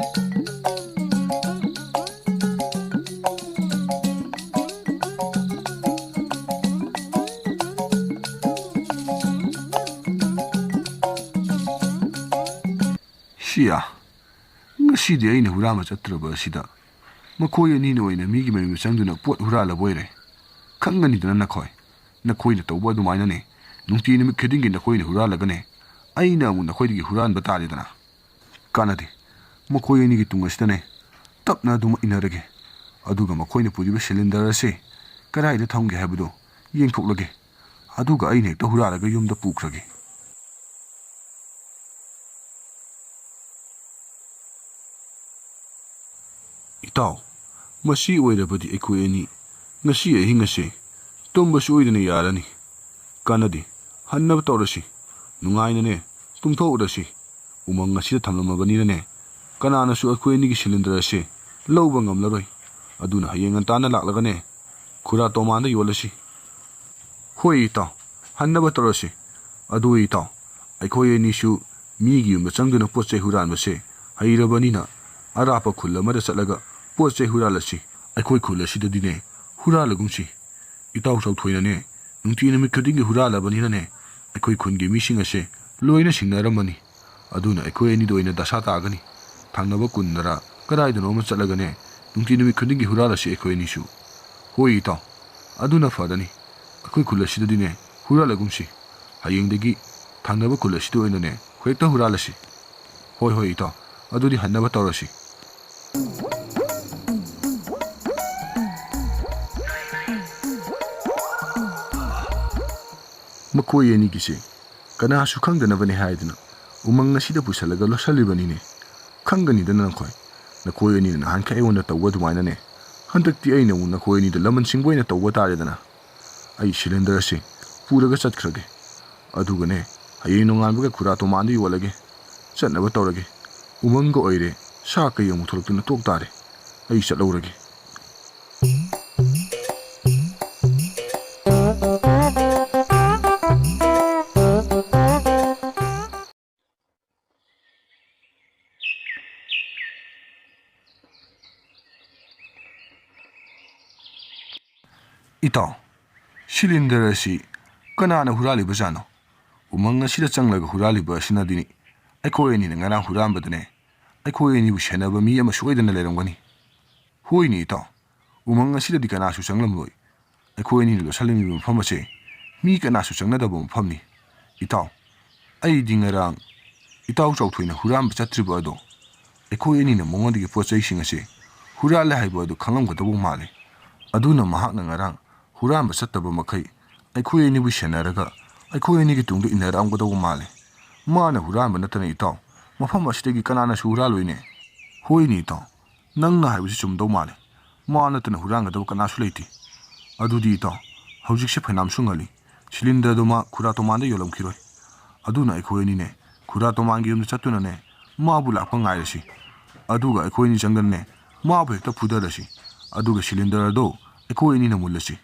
ꯁꯤꯌꯥ, ꯉꯁꯤꯗꯤ ꯑꯩꯅ ꯍꯨꯔꯥꯟꯕ ꯆꯠꯇ꯭ꯔꯕ ꯑꯁꯤꯗ ꯃꯈꯣꯏ ꯑꯅꯤꯅ ꯑꯣꯏꯅ ꯃꯤꯒꯤ ꯃꯌꯨꯝꯗ ꯆꯪꯗꯨꯅ ꯄꯣꯠ ꯍꯨꯔꯥꯜꯂꯕ ꯑꯣꯏꯔꯦ꯫ ꯈꯪꯒꯅꯤꯗꯅ ꯅꯈꯣꯏ꯫ ꯅꯈꯣꯏꯅ ꯇꯧꯕ ꯑꯗꯨꯃꯥꯏꯅꯅꯦ, ꯅꯨꯡꯇꯤ ꯅꯨꯃꯤꯠ ꯈꯨꯗꯤꯡꯒꯤ ꯅꯈꯣꯏꯅ ꯍꯨꯔꯥꯜꯂꯒꯅꯦ, ꯑꯩꯅ ꯑꯃꯨꯛ ꯅꯈꯣꯏꯗꯒꯤ ꯍꯨꯔꯥꯟꯕ ꯇꯥꯔꯦꯗꯅ꯫ ꯀꯥꯟꯅꯗꯦ꯫ ꯃꯈꯣꯏ ꯑꯅꯤꯒꯤ ꯇꯨꯡ ꯑꯁꯤꯗꯅꯦ ꯇꯞꯅ ꯑꯗꯨꯃꯛ ꯏꯟꯅꯔꯒꯦ꯫ ꯑꯗꯨꯒ ꯃꯈꯣꯏꯅ ꯄꯨꯔꯤꯕ ꯁꯤꯂꯤꯟꯗꯔ ꯑꯁꯤ ꯀꯗꯥꯏꯗ ꯊꯝꯒꯦ ꯍꯥꯏꯕꯗꯨ ꯌꯦꯡꯊꯣꯛꯂꯒꯦ꯫ ꯑꯗꯨꯒ ꯑꯩꯅ ꯍꯦꯛꯇ ꯍꯨꯔꯥꯜꯂꯒ ꯌꯨꯝꯗ ꯄꯨꯈ꯭ꯔꯒꯦ꯫ ꯏꯇꯥꯎ, ꯃꯁꯤ ꯑꯣꯏꯔꯕꯗꯤ ꯑꯩꯈꯣꯏ ꯑꯅꯤ ꯉꯁꯤ ꯑꯍꯤꯡ ꯑꯁꯦ ꯇꯨꯝꯕꯁꯨ ꯑꯣꯏꯗꯅ ꯌꯥꯔꯅꯤ꯫ ꯀꯥꯟꯅꯗꯦ, ꯍꯟꯅꯕ ꯇꯧꯔꯁꯤ, ꯅꯨꯡꯉꯥꯏꯅꯅꯦ ꯇꯨꯝꯊꯣꯛꯎꯔꯁꯤ꯫ ꯎꯃꯪ ꯑꯁꯤꯗ ꯊꯝꯂꯝꯃꯕꯅꯤꯅꯅꯦ, ꯀꯅꯥꯅꯁꯨ ꯑꯩꯈꯣꯏ ꯑꯅꯤꯒꯤ ꯁꯤꯂꯤꯟꯗꯔ ꯑꯁꯦ ꯂꯧꯕ ꯉꯝꯂꯔꯣꯏ꯫ ꯑꯗꯨꯅ ꯍꯌꯦꯡ ꯉꯟꯇꯥꯅ ꯂꯥꯛꯂꯒꯅꯦ, ꯈꯨꯔꯥ ꯇꯣꯃꯥꯟꯗ ꯌꯣꯜꯂꯁꯤ꯫ ꯍꯣꯏ ꯏꯇꯥꯎ, ꯍꯟꯅꯕ ꯇꯧꯔꯁꯤ꯫ ꯑꯗꯨ ꯏꯇꯥꯎ, ꯑꯩꯈꯣꯏ ꯑꯅꯤꯁꯨ ꯃꯤꯒꯤ ꯌꯨꯝꯗ ꯆꯪꯗꯨꯅ ꯄꯣꯠ ꯆꯩ ꯍꯨꯔꯥꯟꯕꯁꯦ ꯍꯩꯔꯕꯅꯤꯅ, ꯑꯔꯥꯞꯄ ꯈꯨꯜ ꯑꯃꯗ ꯆꯠꯂꯒ ꯄꯣꯠ ꯆꯩ ꯍꯨꯔꯥꯜꯂꯁꯤ꯫ ꯑꯩꯈꯣꯏ ꯈꯨꯜ ꯑꯁꯤꯗꯗꯤꯅꯦ ꯍꯨꯔꯥꯜꯂꯒꯨꯝꯁꯤ꯫ ꯏꯇꯥꯎ ꯆꯥꯎꯊꯣꯏꯅꯅꯦ ꯅꯨꯡꯇꯤ ꯅꯨꯃꯤꯠ ꯈꯨꯗꯤꯡꯒꯤ ꯍꯨꯔꯥꯜꯂꯕꯅꯤꯅꯅꯦ, ꯑꯩꯈꯣꯏ ꯈꯨꯟꯒꯤ ꯃꯤꯁꯤꯡ ꯑꯁꯦ ꯂꯣꯏꯅ ꯁꯤꯡꯅꯔꯝꯃꯅꯤ꯫ ꯑꯗꯨꯅ ꯑꯩꯈꯣꯏ ꯑꯅꯤꯗ ꯑꯣꯏꯅ ꯗꯁꯥ ꯇꯥꯒꯅꯤ꯫ ꯊꯪꯅꯕ ꯈꯨꯟꯗꯔ ꯀꯗꯥꯏꯗꯅꯣ ꯑꯃ ꯆꯠꯂꯒꯅꯦ, ꯅꯨꯡꯇꯤ ꯅꯨꯃꯤꯠ ꯈꯨꯗꯤꯡꯒꯤ ꯍꯨꯔꯥꯜꯂꯁꯤ ꯑꯩꯈꯣꯏ ꯑꯅꯤꯁꯨ꯫ ꯍꯣꯏ ꯏꯇꯥꯎ, ꯑꯗꯨꯅ ꯐꯔꯅꯤ꯫ ꯑꯩꯈꯣꯏ ꯈꯨꯜ ꯑꯁꯤꯗꯗꯤꯅꯦ ꯍꯨꯔꯥꯜꯂꯒꯨꯝꯁꯤ꯫ ꯍꯌꯦꯡꯗꯒꯤ ꯊꯪꯅꯕ ꯈꯨꯜ ꯑꯁꯤꯗ ꯑꯣꯏꯅꯅꯦ ꯍꯦꯛꯇ ꯍꯨꯔꯥꯜꯂꯁꯤ꯫ ꯍꯣꯏ ꯍꯣꯏ ꯏꯇꯥꯎ, ꯑꯗꯨꯗꯤ ꯍꯟꯅꯕ ꯇꯧꯔꯁꯤ꯫ ꯃꯈꯣꯏ ꯑꯅꯤꯒꯤꯁꯦ ꯀꯅꯥꯁꯨ ꯈꯪꯗꯅꯕꯅꯤ ꯍꯥꯏꯗꯨꯅ ꯎꯃꯪ ꯑꯁꯤꯗ ꯄꯨꯁꯜꯂꯒ ꯂꯣꯠꯁꯜꯂꯤꯕꯅꯤꯅꯦ꯫ ꯈꯪꯒꯅꯤꯗꯅ ꯅꯈꯣꯏ꯫ ꯅꯈꯣꯏ ꯑꯅꯤꯅ ꯅꯍꯥꯟꯈꯩ ꯑꯩꯉꯣꯟꯗ ꯇꯧꯕ ꯑꯗꯨꯃꯥꯏꯅꯅꯦ, ꯍꯟꯗꯛꯇꯤ ꯑꯩꯅ ꯑꯃꯨꯛ ꯅꯈꯣꯏ ꯑꯅꯤꯗ ꯂꯃꯟ ꯁꯤꯡꯕ ꯑꯣꯏꯅ ꯇꯧꯕ ꯇꯥꯔꯦꯗꯅ꯫ ꯑꯩ ꯁꯤꯂꯤꯟꯗꯔ ꯑꯁꯤ ꯄꯨꯔꯒ ꯆꯠꯈ꯭ꯔꯒꯦ꯫ ꯑꯗꯨꯒꯅꯦ, ꯍꯌꯦꯡ ꯅꯣꯡꯉꯥꯟꯕꯒ ꯈꯨꯔꯥ ꯇꯣꯃꯥꯟꯗ ꯌꯣꯜꯂꯒꯦ꯫ ꯆꯠꯅꯕ ꯇꯧꯔꯒꯦ꯫ ꯎꯃꯪꯒ ꯑꯣꯏꯔꯦ, ꯁꯥ ꯀꯩ ꯑꯃꯨꯛ ꯊꯣꯛꯂꯛꯇꯨꯅ ꯇꯣꯛ ꯇꯥꯔꯦ꯫ ꯑꯩ ꯆꯠꯍꯧꯔꯒꯦ꯫ ꯏꯇꯥꯎ, ꯁꯤꯂꯤꯟꯗꯔ ꯑꯁꯤ ꯀꯅꯥꯅ ꯍꯨꯔꯥꯜꯂꯤꯕꯖꯥꯠꯅꯣ? ꯎꯃꯪ ꯑꯁꯤꯗ ꯆꯪꯂꯒ ꯍꯨꯔꯥꯜꯂꯤꯕ ꯑꯁꯤꯅꯗꯤꯅꯤ꯫ ꯑꯩꯈꯣꯏ ꯑꯅꯤꯅ ꯉꯔꯥꯡ ꯍꯨꯔꯥꯟꯕꯗꯅꯦ, ꯑꯩꯈꯣꯏ ꯑꯅꯤꯕꯨ ꯁꯦꯟꯅꯕ ꯃꯤ ꯑꯃ ꯁꯣꯏꯗꯅ ꯂꯩꯔꯝꯒꯅꯤ꯫ ꯍꯣꯏꯅꯦ ꯏꯇꯥꯎ, ꯎꯃꯪ ꯑꯁꯤꯗꯗꯤ ꯀꯅꯥꯁꯨ ꯆꯪꯂꯝꯂꯣꯏ꯫ ꯑꯩꯈꯣꯏ ꯑꯅꯤꯅ ꯂꯣꯠꯁꯤꯜꯂꯝꯂꯤꯕ ꯃꯐꯝ ꯑꯁꯦ ꯃꯤ ꯀꯅꯥꯁꯨ ꯆꯪꯅꯗꯕ ꯃꯐꯝꯅꯤ꯫ ꯏꯇꯥꯎ, ꯑꯩꯗꯤ ꯉꯔꯥꯡ ꯏꯇꯥꯎ ꯆꯥꯎꯊꯣꯏꯅ ꯍꯨꯔꯥꯟꯕ ꯆꯠꯇ꯭ꯔꯤꯕ ꯑꯗꯣ, ꯑꯩꯈꯣꯏ ꯑꯅꯤꯅ ꯃꯉꯣꯟꯗꯒꯤ ꯄꯣꯠ ꯆꯩꯁꯤꯡ ꯑꯁꯦ ꯍꯨꯔꯥꯜꯂꯦ ꯍꯥꯏꯕ ꯑꯗꯨ ꯈꯪꯂꯝꯒꯗꯧꯕ ꯃꯥꯜꯂꯦ꯫ ꯑꯗꯨꯅ ꯃꯍꯥꯛꯅ ꯉꯔꯥꯡ ꯍꯨꯔꯥꯟꯕ ꯆꯠꯇꯕ ꯃꯈꯩ ꯑꯩꯈꯣꯏ ꯑꯅꯤꯕꯨ ꯁꯦꯟꯅꯔꯒ ꯑꯩꯈꯣꯏ ꯑꯅꯤꯒꯤ ꯇꯨꯡꯗ ꯏꯟꯅꯔꯛꯂꯝꯒꯗꯧꯕ ꯃꯥꯜꯂꯦ꯫ ꯃꯥꯅ ꯍꯨꯔꯥꯟꯕ ꯅꯠꯇꯅ ꯏꯇꯥꯎ, ꯃꯐꯝ ꯑꯁꯤꯗꯒꯤ ꯀꯅꯥꯅꯁꯨ ꯍꯨꯔꯥꯜꯂꯣꯏꯅꯦ꯫ ꯍꯣꯏꯅꯦ ꯏꯇꯥꯎ, ꯅꯪꯅ ꯍꯥꯏꯕꯁꯤ ꯆꯨꯝꯗꯧ ꯃꯥꯜꯂꯦ꯫ ꯃꯥ ꯅꯠꯇꯅ ꯍꯨꯔꯥꯟꯒꯗꯕ ꯀꯅꯥꯁꯨ ꯂꯩꯇꯦ꯫ ꯑꯗꯨꯗꯤ ꯏꯇꯥꯎ, ꯍꯧꯖꯤꯛꯁꯦ ꯐꯩꯅꯥꯝꯁꯨ ꯉꯜꯂꯤ꯫ ꯁꯤꯂꯤꯟꯗꯔꯗꯨ ꯃꯥ ꯈꯨꯔꯥ ꯇꯣꯃꯥꯟꯗ ꯌꯣꯜꯂꯝꯈꯤꯔꯣꯏ꯫ ꯑꯗꯨꯅ ꯑꯩꯈꯣꯏ ꯑꯅꯤꯅꯦ ꯈꯨꯔꯥ ꯇꯣꯃꯥꯟꯒꯤ ꯌꯨꯝꯗ ꯆꯠꯇꯨꯅꯅꯦ ꯃꯥꯕꯨ ꯂꯥꯛꯄ ꯉꯥꯏꯔꯁꯤ꯫ ꯑꯗꯨꯒ ꯑꯩꯈꯣꯏ ꯑꯅꯤ ꯆꯪꯗꯅꯅꯦ ꯃꯥꯕꯨ ꯍꯦꯛꯇ ꯐꯨꯊꯔꯁꯤ꯫ ꯑꯗꯨꯒ ꯁꯤꯂꯤꯟꯗꯔ ꯑꯗꯣ ꯑꯩꯈꯣꯏ ꯑꯅꯤꯅ ꯃꯨꯜꯂꯁꯤ꯫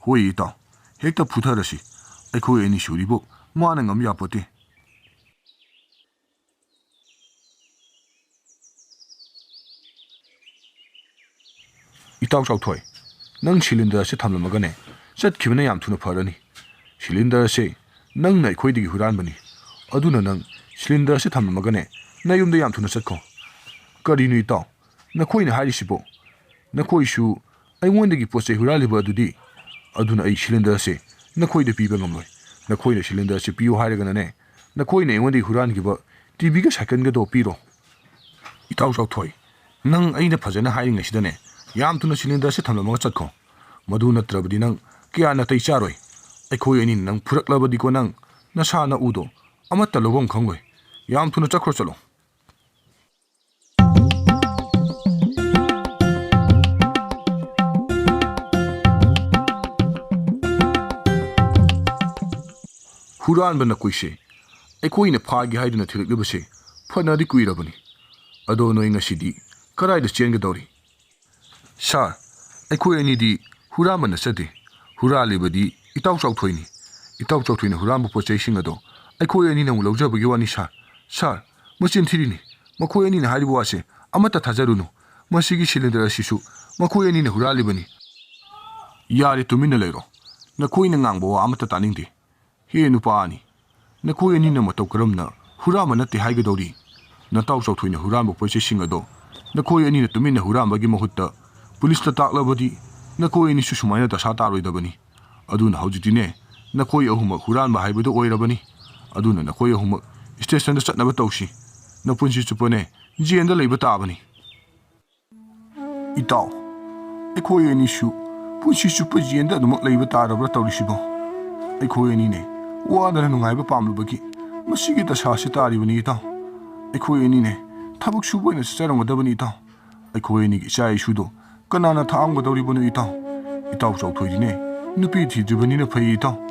ꯍꯣꯏ ꯏꯇꯥꯎ, ꯍꯦꯛꯇ ꯐꯨꯊꯔꯁꯤ꯫ ꯑꯩꯈꯣꯏ ꯑꯅꯤ ꯁꯨꯔꯤꯕꯨ ꯃꯥꯅ ꯉꯝ ꯌꯥꯄꯣꯠꯇꯦ꯫ ꯏꯇꯥꯎ ꯆꯥꯎꯊꯣꯏ, ꯅꯪ ꯁꯤꯂꯤꯟꯗꯔ ꯑꯁꯤ ꯊꯝꯂꯝꯃꯒꯅꯦ ꯆꯠꯈꯤꯕꯅ ꯌꯥꯝ ꯊꯨꯅ ꯐꯔꯅꯤ꯫ ꯁꯤꯂꯤꯟꯗꯔ ꯑꯁꯤ ꯅꯪꯅ ꯑꯩꯈꯣꯏꯗꯒꯤ ꯍꯨꯔꯥꯟꯕꯅꯤ꯫ ꯑꯗꯨꯅ ꯅꯪ ꯁꯤꯂꯤꯟꯗꯔ ꯑꯁꯤ ꯊꯝꯂꯝꯃꯒꯅꯦ ꯅꯌꯨꯝꯗ ꯌꯥꯝ ꯊꯨꯅ ꯆꯠꯈꯣ꯫ ꯀꯔꯤꯅꯣ ꯏꯇꯥꯎ, ꯅꯈꯣꯏꯅ ꯍꯥꯏꯔꯤꯁꯤꯕꯣ? ꯅꯈꯣꯏꯁꯨ ꯑꯩꯉꯣꯟꯗꯒꯤ ꯄꯣꯠ ꯆꯩ ꯍꯨꯔꯥꯜꯂꯤꯕ ꯑꯗꯨꯗꯤ? ꯑꯗꯨꯅ ꯑꯩ ꯁꯤꯂꯤꯟꯗꯔ ꯑꯁꯤ ꯅꯈꯣꯏꯗ ꯄꯤꯕ ꯉꯝꯂꯣꯏ꯫ ꯅꯈꯣꯏꯅ ꯁꯤꯂꯤꯟꯗꯔ ꯑꯁꯤ ꯄꯤꯌꯨ ꯍꯥꯏꯔꯒꯅꯅꯦ, ꯅꯈꯣꯏꯅ ꯑꯩꯉꯣꯟꯗꯒꯤ ꯍꯨꯔꯥꯟꯈꯤꯕ ꯇꯤ ꯚꯤꯒ ꯁꯥꯏꯀꯜꯒꯗꯣ ꯄꯤꯔꯣ꯫ ꯏꯇꯥꯎ ꯆꯥꯎꯊꯣꯏ, ꯅꯪ ꯑꯩꯅ ꯐꯖꯅ ꯍꯥꯏꯔꯤꯉꯩꯁꯤꯗꯅꯦ ꯌꯥꯝ ꯊꯨꯅ ꯁꯤꯂꯤꯟꯗꯔꯁꯦ ꯊꯝꯂꯝꯃꯒ ꯆꯠꯈꯣ꯫ ꯃꯗꯨ ꯅꯠꯇ꯭ꯔꯕꯗꯤ ꯅꯪ ꯀꯌꯥ ꯅꯥꯇꯩ ꯆꯥꯔꯣꯏ꯫ ꯑꯩꯈꯣꯏ ꯑꯅꯤꯅ ꯅꯪ ꯐꯨꯔꯛꯂꯕꯗꯤꯀꯣ, ꯅꯪ ꯅꯁꯥ ꯅꯎꯗꯣ ꯑꯃꯠꯇ ꯂꯧꯐꯝ ꯈꯪꯂꯣꯏ꯫ ꯌꯥꯝ ꯊꯨꯅ ꯆꯠꯈ꯭ꯔꯣ, ꯆꯠꯂꯣ꯫ ꯍꯨꯔꯥꯟꯕ ꯅꯈꯣꯏꯁꯦ ꯑꯩꯈꯣꯏꯅ ꯐꯥꯒꯦ ꯍꯥꯏꯗꯨꯅ ꯊꯤꯔꯛꯂꯤꯕꯁꯦ ꯐꯅꯗꯤ ꯀꯨꯏꯔꯕꯅꯤ꯫ ꯑꯗꯣ ꯅꯣꯏ ꯉꯁꯤꯗꯤ ꯀꯗꯥꯏꯗ ꯆꯦꯟꯒꯗꯧꯔꯤ? ꯁꯥꯔ, ꯑꯩꯈꯣꯏ ꯑꯅꯤꯗꯤ ꯍꯨꯔꯥꯟꯕ ꯅꯠꯆꯗꯦ꯫ ꯍꯨꯔꯥꯜꯂꯤꯕꯗꯤ ꯏꯇꯥꯎ ꯆꯥꯎꯊꯣꯏꯅꯤ꯫ ꯏꯇꯥꯎ ꯆꯥꯎꯊꯣꯏꯅ ꯍꯨꯔꯥꯟꯕ ꯄꯣꯠ ꯆꯩꯁꯤꯡ ꯑꯗꯣ ꯑꯩꯈꯣꯏ ꯑꯅꯤꯅ ꯑꯃꯨꯛ ꯂꯧꯖꯕꯒꯤ ꯋꯥꯅꯤ ꯁꯥꯔ꯫ ꯁꯥꯔ, ꯃꯆꯤꯟ ꯊꯤꯔꯤꯅꯤ꯫ ꯃꯈꯣꯏ ꯑꯅꯤꯅ ꯍꯥꯏꯔꯤꯕ ꯋꯥꯁꯦ ꯑꯃꯠꯇ ꯊꯥꯖꯔꯨꯅꯨ꯫ ꯃꯁꯤꯒꯤ ꯁꯤꯂꯤꯟꯗꯔ ꯑꯁꯤꯁꯨ ꯃꯈꯣꯏ ꯑꯅꯤꯅ ꯍꯨꯔꯥꯜꯂꯤꯕꯅꯤ꯫ ꯌꯥꯔꯦ, ꯇꯨꯃꯤꯟꯅ ꯂꯩꯔꯣ꯫ ꯅꯈꯣꯏꯅ ꯉꯥꯡꯕ ꯋꯥ ꯑꯃꯠꯇ ꯇꯥꯅꯤꯡꯗꯦ꯫ ꯍꯦ ꯅꯨꯄꯥ ꯑꯅꯤ, ꯅꯈꯣꯏ ꯑꯅꯤꯅ ꯃꯇꯧ ꯀꯔꯝꯅ ꯍꯨꯔꯥꯟꯕ ꯅꯠꯇꯦ ꯍꯥꯏꯒꯗꯧꯔꯤ? ꯅꯇꯥꯎ ꯆꯥꯎꯊꯣꯏꯅ ꯍꯨꯔꯥꯟꯕ ꯄꯣꯠ ꯆꯩꯁꯤꯡ ꯑꯗꯣ ꯅꯈꯣꯏ ꯑꯅꯤꯅ ꯇꯨꯃꯤꯟꯅ ꯍꯨꯔꯥꯟꯕꯒꯤ ꯃꯍꯨꯠꯇ ꯄꯨꯂꯤꯁꯇ ꯇꯥꯛꯂꯕꯗꯤ ꯅꯈꯣꯏ ꯑꯅꯤꯁꯨ ꯁꯨꯃꯥꯏꯅ ꯗꯁꯥ ꯇꯥꯔꯣꯏꯗꯕꯅꯤ꯫ ꯑꯗꯨꯅ ꯍꯧꯖꯤꯛꯇꯤꯅꯦ, ꯅꯈꯣꯏ ꯑꯍꯨꯝꯃꯛ ꯍꯨꯔꯥꯟꯕ ꯍꯥꯏꯕꯗꯨ ꯑꯣꯏꯔꯕꯅꯤ꯫ ꯑꯗꯨꯅ ꯅꯈꯣꯏ ꯑꯍꯨꯝꯃꯛ ꯁ꯭ꯇꯦꯁꯟꯗ ꯆꯠꯅꯕ ꯇꯧꯁꯤ꯫ ꯅꯄꯨꯟꯁꯤ ꯆꯨꯞꯄꯅꯦ ꯖꯦꯟꯗ ꯂꯩꯕ ꯇꯥꯕꯅꯤ꯫ ꯏꯇꯥꯎ, ꯑꯩꯈꯣꯏ ꯑꯅꯤꯁꯨ ꯄꯨꯟꯁꯤ ꯆꯨꯞꯄ ꯖꯦꯟꯗ ꯑꯗꯨꯃꯛ ꯂꯩꯕ ꯇꯥꯔꯕ꯭ꯔꯥ ꯇꯧꯔꯤꯁꯤꯕꯣ? ꯑꯩꯈꯣꯏ ꯑꯅꯤꯅꯦ ꯋꯥꯗꯅ ꯅꯨꯡꯉꯥꯏꯕ ꯄꯥꯝꯂꯨꯕꯒꯤ ꯃꯁꯤꯒꯤ ꯗꯁꯥꯁꯤ ꯇꯥꯔꯤꯕꯅꯤ ꯏꯇꯥꯎ꯫ ꯑꯩꯈꯣꯏ ꯑꯅꯤꯅꯦ ꯊꯕꯛ ꯁꯨꯕ ꯑꯣꯏꯅ ꯆꯠꯆꯔꯝꯒꯗꯕꯅꯤ ꯏꯇꯥꯎ꯫ ꯑꯩꯈꯣꯏ ꯑꯅꯤꯒꯤ ꯏꯆꯥ ꯏꯁꯨꯗꯣ ꯀꯅꯥꯅ ꯊꯥꯛꯑꯝꯒꯗꯧꯔꯤꯕꯅꯣ ꯏꯇꯥꯎ? ꯏꯇꯥꯎ ꯆꯥꯎꯊꯣꯏꯗꯤꯅꯦ ꯅꯨꯄꯤ ꯊꯤꯗ꯭ꯔꯤꯕꯅꯤꯅ ꯐꯩ ꯏꯇꯥꯎ꯫